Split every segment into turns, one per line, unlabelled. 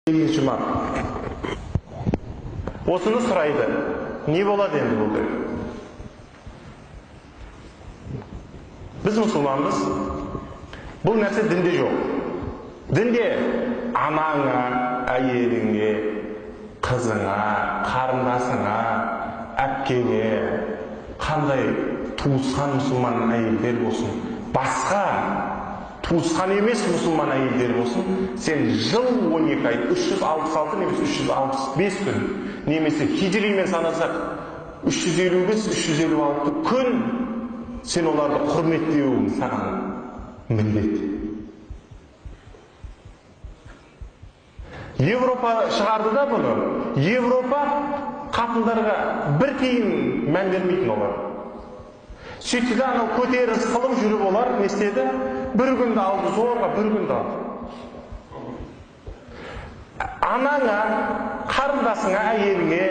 8 март. Осыны сұрайды. Не болады енді бұл деп. Біз мұсылманбыз. Бұл нәрсе дінде жоқ. Дінде анаңа, әйеліңе, қызыңа, қарындасыңа, әпкеңе, қандай туысқан мұсылман әйелдер болсын, басқа туысқан емес мұсылман әйелдер болсын, сен жыл 12 ай, 366 немесе 365 күн, немесе хижримен санасақ 355, 356 күн сен оларды құрметтеуің саған міндет. Европа шығарды да бұны. Европа қатындарға бір тиын мән бермейтін олар. Сөйтті де анау көтеріліс қылып жүріп олар не істеді? Бір күнді алды, зорға бір күнді алды. Анаңа, қарындасыңа, әйеліңе,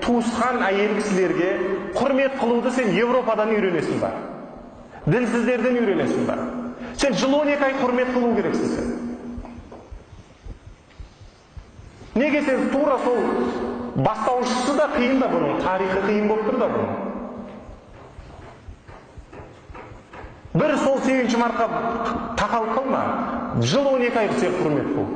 туысқан әйел кісілерге құрмет қылуды сен Европадан үйренесің ба? Дінсіздерден үйренесің ба? Сен жыл 12 ай құрмет қылу керексің сен. Неге сен тура сол бастаушысы да қиын да бұның, тарихы қиын болып тұр да бұның. Бір сол 8 мартқа тақалып қалма. Жыл 12 ай сен құрмет қыл.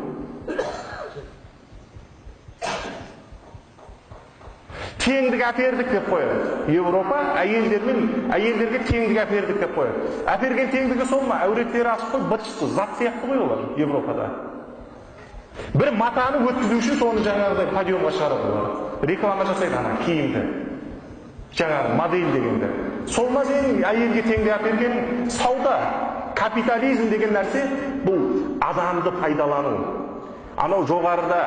Теңдік әпердік деп қояды. Европа әйелдермен әйелдерге теңдік әпердік деп қояды. Әперген теңдігі сол ма? Әуреттері ашық қой, быт-шыты, зат сияқты ғой олар Европада. Бір матаны өткізу үшін соны жаңағыдай подиумға шығарады олар. Реклама жасайды ана киімді. Жаңағы модель дегенді. Сол ма сенің әйелге теңдік әперген сауда, капитализм деген нәрсе бұл адамды пайдалану. Анау жоғарыда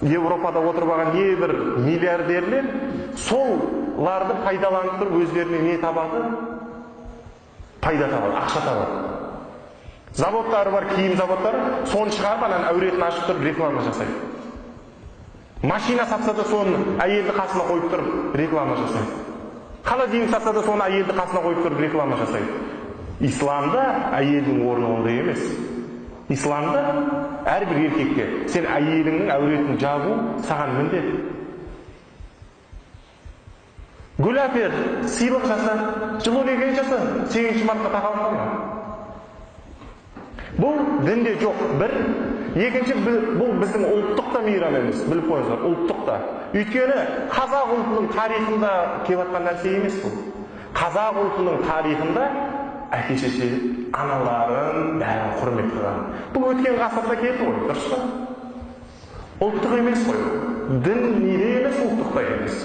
Европада отырып алған небір миллиардерлер соларды пайдаланып тұрып өздеріне не табады? Пайда табады, ақша табады. Заводтары бар, киім заводтары, соны шығарып анан әуретін ашып тұрып реклама жасайды. Машина сатса да соны әйелді қасына қойып тұрып реклама жасайды. Холодильник сатса да соны әйелді қасына қойып тұрып реклама жасайды. Исламда әйелдің орны ондай емес. Исламда әрбір еркекке сен әйеліңнің әуретін жабу саған міндет. Гүл әпер, сыйлық жаса, жыл 12 ай жаса, 8 мартқа тақалып қалма. Бұл дінде жоқ. Бір, екінші, бұл біздің ұлттық та мейрам емес, біліп қойыңыздар, ұлттық та. Өйткені қазақ ұлтының тарихында келіп жатқан нәрсе емес бұл. Қазақ ұлтының тарихында әке шеше аналарын бәрін құрмет қылған. Бұл өткен ғасырда келді ғой, дұрыс па? Ұлттық емес қой. Дін неде емес, ұлттық та емес.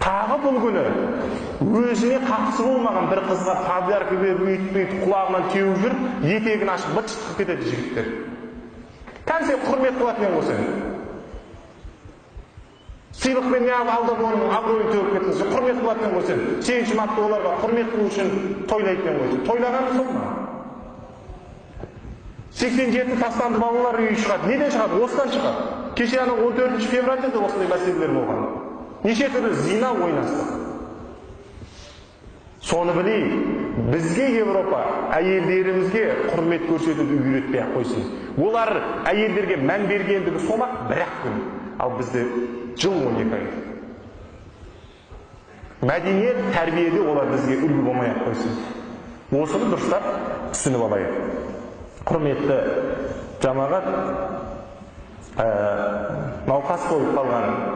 Тағы бұл күні өзіне қатысы болмаған бір қызға подарка беріп, өйтіп құлағынан теуіп жүріп, етегін ашып быт-шыт қылып кетеді жігіттер. Кән сен құрмет қылатын едің ғой сен. Сыйлықпен неғып алдап оның абыройын төгіп кеттің, сен құрмет қылатын едің ғой сен. 8 мартты оларға құрмет қылу үшін тойлайтын едің ғой сен. Тойлағаны сол ма? 87 тастанды балалар үйі шығады. Неден шығады? Осыдан шығады. Кеше ана 14 февральда да осындай мәселелер болған. Неше түрлі зина ойнастық. Соны білейік, бізге Европа әйелдерімізге құрмет көрсетуді үйретпей ақ қойсын. Олар әйелдерге мән бергендігі сол ақ бір-ақ күн. Ал бізде жыл 12 ай. Мәдениет, тәрбиеде олар бізге үлгі болмай ақ қойсын. Осыны дұрыстап түсініп алайық. Құрметті жамағат, науқас болып қалған